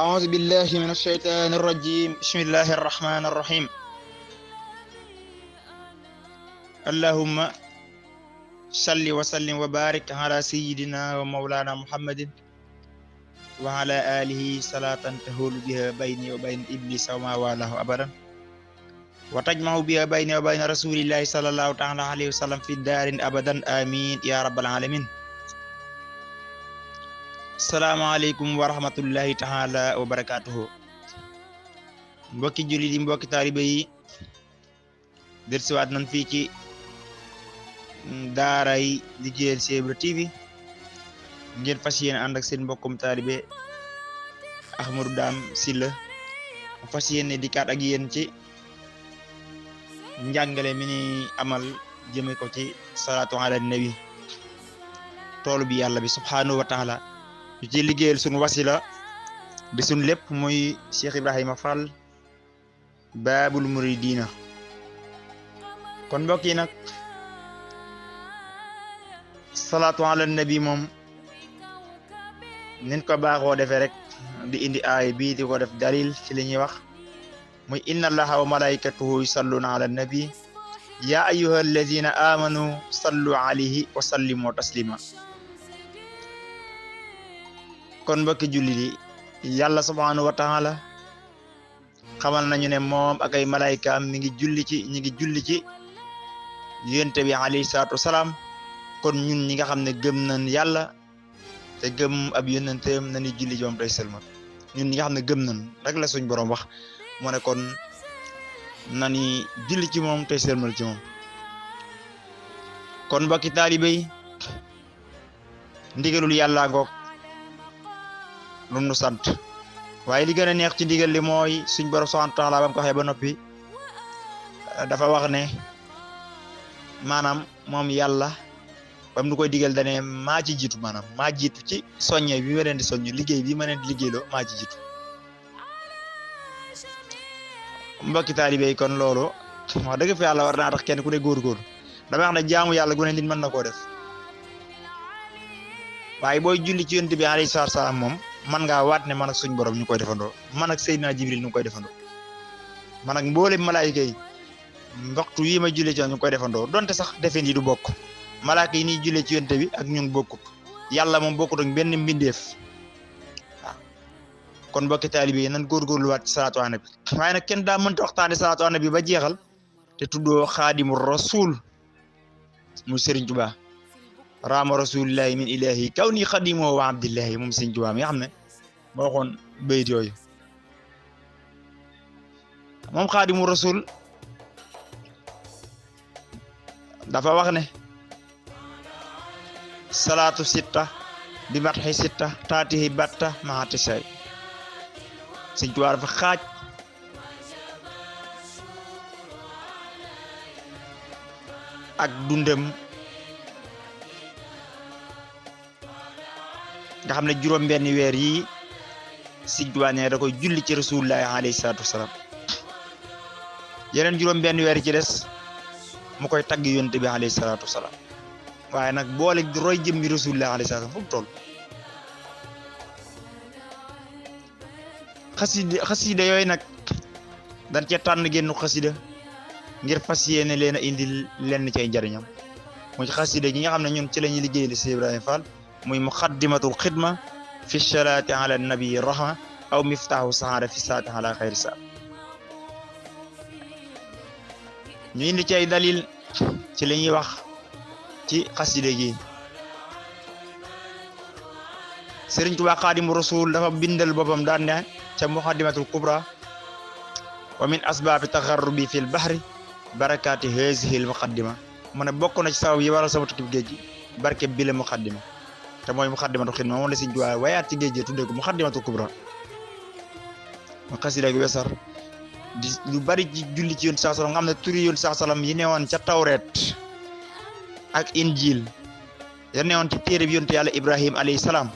أعوذ بالله من الشيطان الرجيم بسم الله الرحمن الرحيم اللهم صل وسلم وبارك على سيدنا ومولانا محمد وعلى آله صلاة تهول بها بيني وبين إبليس وما والاه أبدا وتجمع بها بيني وبين رسول الله صلى الله تعالى عليه وسلم في الدار أبدا آمين يا رب العالمين. Assalamualaikum warahmatullahi taala wabarakatuh. Mbokki jullit yi mbokki taalibe yi dellusiwaat nañ fii ci daaray liggéeyal Cheikh Ibra TV ngeen fas yéene ànd ak seen mbokkum taalibe Ahmadou Dame Sylla mu fas yéene dikkaat ak yéen ci njàngale mi ni amal jëme ko ci salaatu ala nabi toolu bi yàlla bi subhanahu wa taala ñu ci liggéeyal sunu wasila di sunu lépp muy Cheikh Ibrahima Fall Baabul Muridina. kon mbokk yi nag salaatu ala nabi moom nin ko baaxoo defee rek di indi aay bii di ko def dalil ci li ñuy wax muy inna allaha wa malaikatuhu yusalluna ala nabi ya ayyuha alladhina amanu sallu alayhi wa sallimu taslima. kon mbokki jullit yi yàlla subhanahu wa taala xamal nañu ne moom ak ay malaaykaam ñi ngi julli ci yonent bi alayhi salaatu wasalaam. kon ñun ñi nga xam ne gëm nañ yàlla te gëm ab yonenteem nañu julli ci moom tey sëlmal ñun ñi nga xam ne gëm nañ rek la suñ borom wax moo ne kon nañu julli ci moom tey sëlmal ci moom. kon mbokki taalibe yi ndigalul yàlla ngoog lu nu sant waaye li gën a neex ci ndigal li mooy suñ borom subhanahu wa taala ba mu ko waxee ba noppi dafa wax ne maanaam moom yàlla bam nu koy digal dane maa ci jiitu maanaam maa jiitu ci soññe bi ma leen di soññ liggéey bi ma leen di liggéeyloo maa ci jiitu. mbokki taalibe yi kon loolu wax dëgg fa yàlla war naa tax kenn ku ne góorgóorlu dama wax ne jaamu yàlla gu ne nit mën na koo def waaye booy julli ci yonent bi alayhi salaatu salaam moom man ngaa waat ne man ak suñ borom ñu koy defandoo man ak Seydina Jibril ñu koy defandoo man ak mboolem malaayika yi waxtu yi ma jullee ci ñu koy defandoo donte sax defeen yi du bokk malaaka yi nii jullee ci yonent bi ak ñun bokkut yàlla moom bokkut ak benn mbindeef waaw. kon mbokki taalibe yi nan góorgóorluwaat ci salaatu ala nabi waaye nag kenn daa mënta waxtaane salaatu ala nabi ba jeexal te tuddoo xaadimu rasul mu Serigne Touba raama rasulillahi min ilahi kaw nii xadimoo wa abdillahi moom Serigne Touba mi nga xam ne moo waxoon bayit yooyu moom xaadimu rasul dafa wax ne salaatu sitta bi matxi sitta taatihi batta maati say Serigne Touba dafa xaaj ak dundam nga xam ne juróom-benn weer yi Serigne Touba ne da koy julli ci rasulullahi alayhi salaatu wasalaam yeneen juróom-benn weer yi ci des mu koy tagg yonent bi alayhi salaatu wasalaam waaye nag boole roy jëmmi rasulullahi alayhi salaatu wasalaam fu mu toll. xasida yooyu nag dañ cee tànn génn xasida ngir fas yéene leen a indil lenn cay njariñam muy xasida gi nga xam ne ñun ci la ñuy liggéeyal Cheikh Ibrahima Fall muy muqaddimatul xidma fi salaati ala nabi rahma aw miftaahu saada fi salaati ala xayri sa. ñu indi ci ay dalil ci li ñuy wax ci xasida gi. Serigne Touba Xaadimu Rasul dafa bindal boppam daan ne ca muqaddimatul kubra wa min asbaabi taxarrubi fil bahri barakaati haazihil muqaddima mu ne bokk na ci sabab yi waral sama tukki géej gi barke bi la muqaddima te mooy muqaddimatul xidma moom la Serigne Touba wayaat ci géej gi tuddee ko muqaddimatul kubra mu xasida gi wesar di lu bari ci julli ci yoon saa salaam nga xam ne turi yoon saa salaam yi newoon ca tawreet ak injil ya newoon ci téere bi yonte yàlla Ibrahim alayhi salaam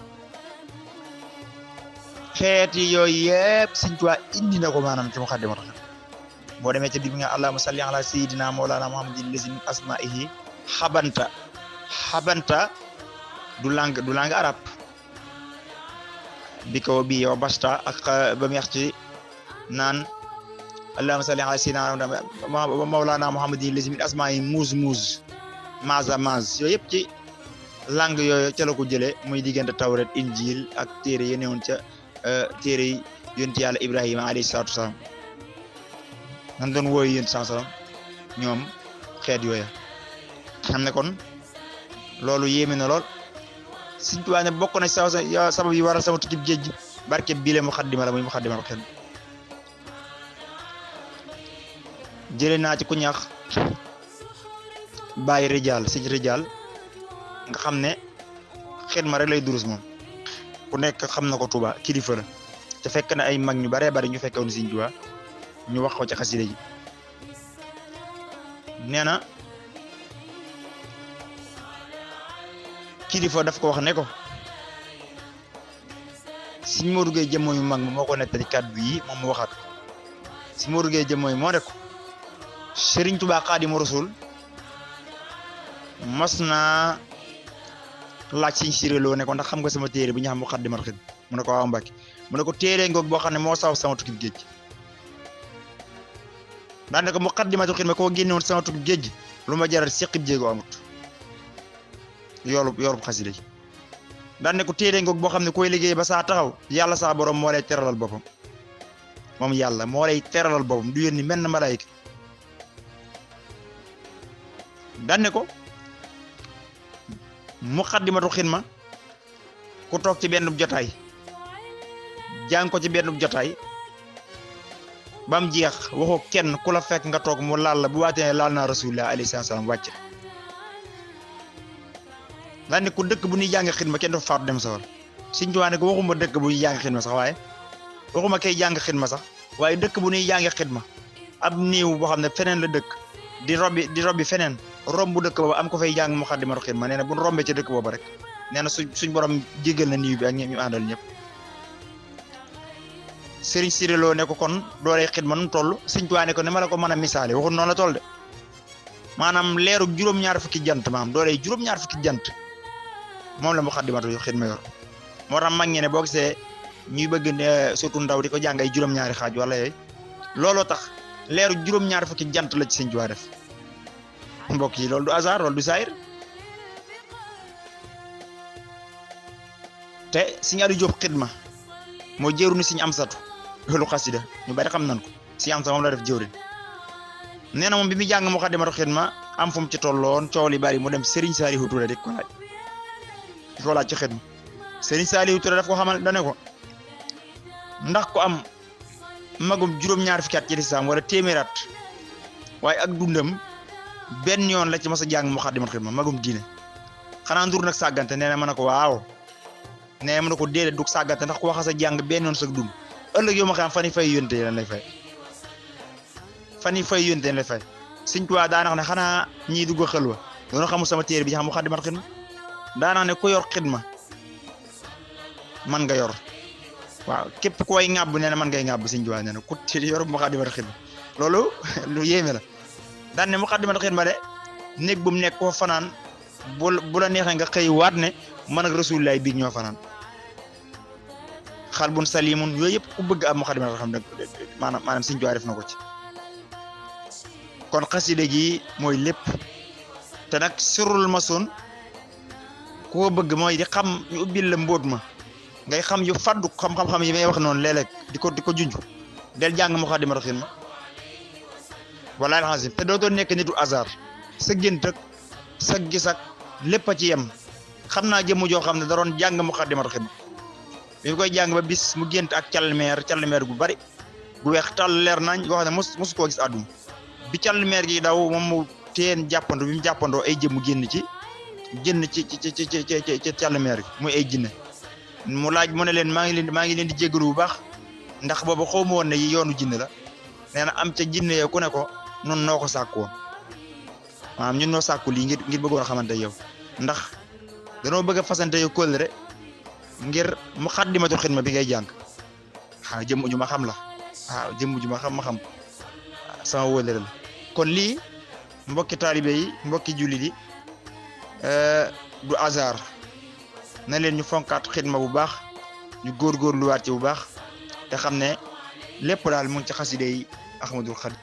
xeeti yooyu yëpp Serigne Touba indi na ko maanaam ci muqaddimatul xidma boo demee ca biir bi nga allahumma salli ala sayyidina mawlana muhammadin lazi min asma'ihi xabanta du langue arabe bi ko bi yow basta ak ba mu wax ci naan allahumma salli ala sayyidina mawlana muhammadin lazi min asma'i muuz maza maz yooyu yëpp ci langue yooyu ca la ko jëlee muy diggante tawret injil ak téere yi newoon ca téere yi yonent yàlla ibrahima alayhi salaatu wasalaam nan doon wooyu yonent salaam ñoom xeet yooya xam ne kon loolu yéeme na lool Sëriñ Tuubaa ne bokk na sabab yi waral sama tukkib géej gi barke bile muxaddima la muy muxaddima xel jëlee naa ci ku ñax bàyyi rijaal sëñ rijaal nga xam ne xidma rek lay durus moom ku nekk xam na ko Tuuba kilifa la te fekk na ay mag ñu baree bari ñu fekkoon Sëriñ Tuuba ñu wax ko ci xasida ji nee na kilifa daf ko wax ne ko Sëriñ Modou Gueye jëmmoo yu mag moo ko nettali kàddu yi moom mu waxaat ko Sëriñ Modou Gueye jëmmoo yi moo ne ko Sëriñ Tuuba Xaadimu Rasuul mas naa laaj Sëriñ Siré Lo ne ko ndax xam nga sama téere bi ñu xam Muxaddamatul Xidma mu ne ko waaw Mbàkke mu ne ko téere ngoog boo xam ne moo saw sama tukki géej daan ne ko Muxaddamatul Xidma koo génne woon sama tukki géej lu ma jaral seqib jéego amut yoolub xasida ji daan ne ko téere ngoog boo xam ne koy liggéey ba saa taxaw yàlla saa borom moo lay teralal boppam moom yàlla moo lay teralal boppam du yónni menn malaayika daan ne ko Muxaddamatul Xidma ku toog ci benn jotaay jàng ko ci benn jotaay ba mu jeex waxoo kenn ku la fekk nga toog mu laal la bu waatee laal naa rasulullah alayhi salaam wàcc daan ne ko dëkk bu ñuy jàng xidma kenn dafa faatu dem sawar Sëriñ Tuubaa ne ko waxuma dëkk bu ñuy jàng xidma sax waaye waxuma kay jàng xidma sax waaye dëkk bu ñuy jàng xidma ab néew boo xam ne feneen la dëkk di robbi feneen romb dëkk boobu am ko fay jàng Muxaddamatul Xidma nee na bu ñu rombee ci dëkk boobu rek nee na suñ borom jéggal na niiw bi ak ñu àndal ñëpp Sëriñ Siré Lo ne ko kon dooley xidma nu mu toll Sëriñ Tuubaa ne ko ne ma la ko mën a misaale waxul noonu la toll de maanaam leeru juróom-ñaar fukki jant maam dooley juróom-ñaar fukki jant moom la Muxaddamatul Xidma yor moo tax mag ñi ne boo gisee ñuy bëgg ne surtout ndaw di ko jàng ay juróom-ñaari xaaj wala yooyu looloo tax leeru juróom-ñaar fukki jant la ci Sëriñ Tuubaa def mbokk yi loolu du hasard loolu du saayir te Sëriñ Aliou Diop xidma moo jëru ni Sëriñ Amsatu loolu xasida ñu bari xam nañ ko Sëriñ Amsatu moom la def jëwrin nee na moom bi mu jàng Muxaddamatul Xidma am fu mu ci tolloon coow li bari mu dem Sëriñ Saalihu Touré di ko laaj ci xidma Sëriñ Saalihu Touré daf ko xamal dane ko ndax ko am magum juróom-ñaar fukki at ci lislaam wala téeméer at waaye ak dundam benn yoon la ci mas a jàng Muxaddamatul Xidma magum diine xanaa ndur nag sàggante nee na ma ne ko waaw nee ma ne ko déedéet du sàggante ndax ku wax sa jàng benn yoon sa dund ëllëg yow ma xam fan yi fay yónte lan lay fay fan yi fay yónte lan lay fay Sëriñ Tuubaa daanax ne xanaa ñii dugg xelwa doona xamul sama téere bi ñu xam Muxaddamatul Xidma daanax ne ku yor xidma man nga yor waaw képp koy ŋàbb nee na man ngay ŋàbb Sëriñ Tuubaa nee na ku yor Muxaddamatul Xidma loolu lu yéeme la daan ne Muxaddamatul Xidma de néeg bu mu nekk koo fanaan bu la neexee nga xëy waat ne man ak Rasulullah biig ñoo fanaan xalbun salimun yooyu yëpp ku bëgg am Muxaddamatul Xidma maanaam Sëriñ Tuubaa def na ko ci kon xasida gi mooy lépp te nag sirrul masoon ku ko bëgg mooy di xam ñu ubbil la mbóot ma ngay xam yu faddu xam-xam yi may wax noonu léeg-léeg di ko junj del jàng Muxaddamatul Xidma wala alxasim te dootoo nekk nitu hasard sa gént ak sa gis ak lépp a ci yem xam naa jëmm joo xam ne da doon jàng Muxaddamatul Xidma bi mu koy jàng ba bis mu gént ak calmeer gu bari gu weex tàll leer nañ goo xam ne mosu koo gis àdduna bi calmeer gi daw moom mu teen jàppandoo bi mu jàppandoo ay jëmm génn ci calmeer gi muy ay jinne mu laaj mu ne leen maa ngi leen di jéggalu bu baax ndax boobu xaw ma woon ne yoonu jinne la nee na am ca jinne yo ku ne ko noonu noo ko sàkku woon maanaam ñun noo sàkku lii ngir bëggoon a xamante yow ndax danoo bëgg a fasante yow kóllëre ngir Muxaddamatul Xidma bi ngay jàng waaw jëmm ju ma xam la waaw jëmm ju ma xam sama wóllëre la kon lii mbokki taalibe yi mbokki jullit yi du hasard na leen ñu fonkaat xidma bu baax ñu góorgóorluwaat ci bu baax te xam ne lépp daal mu ngi ci xasida yi Ahmadul Xadim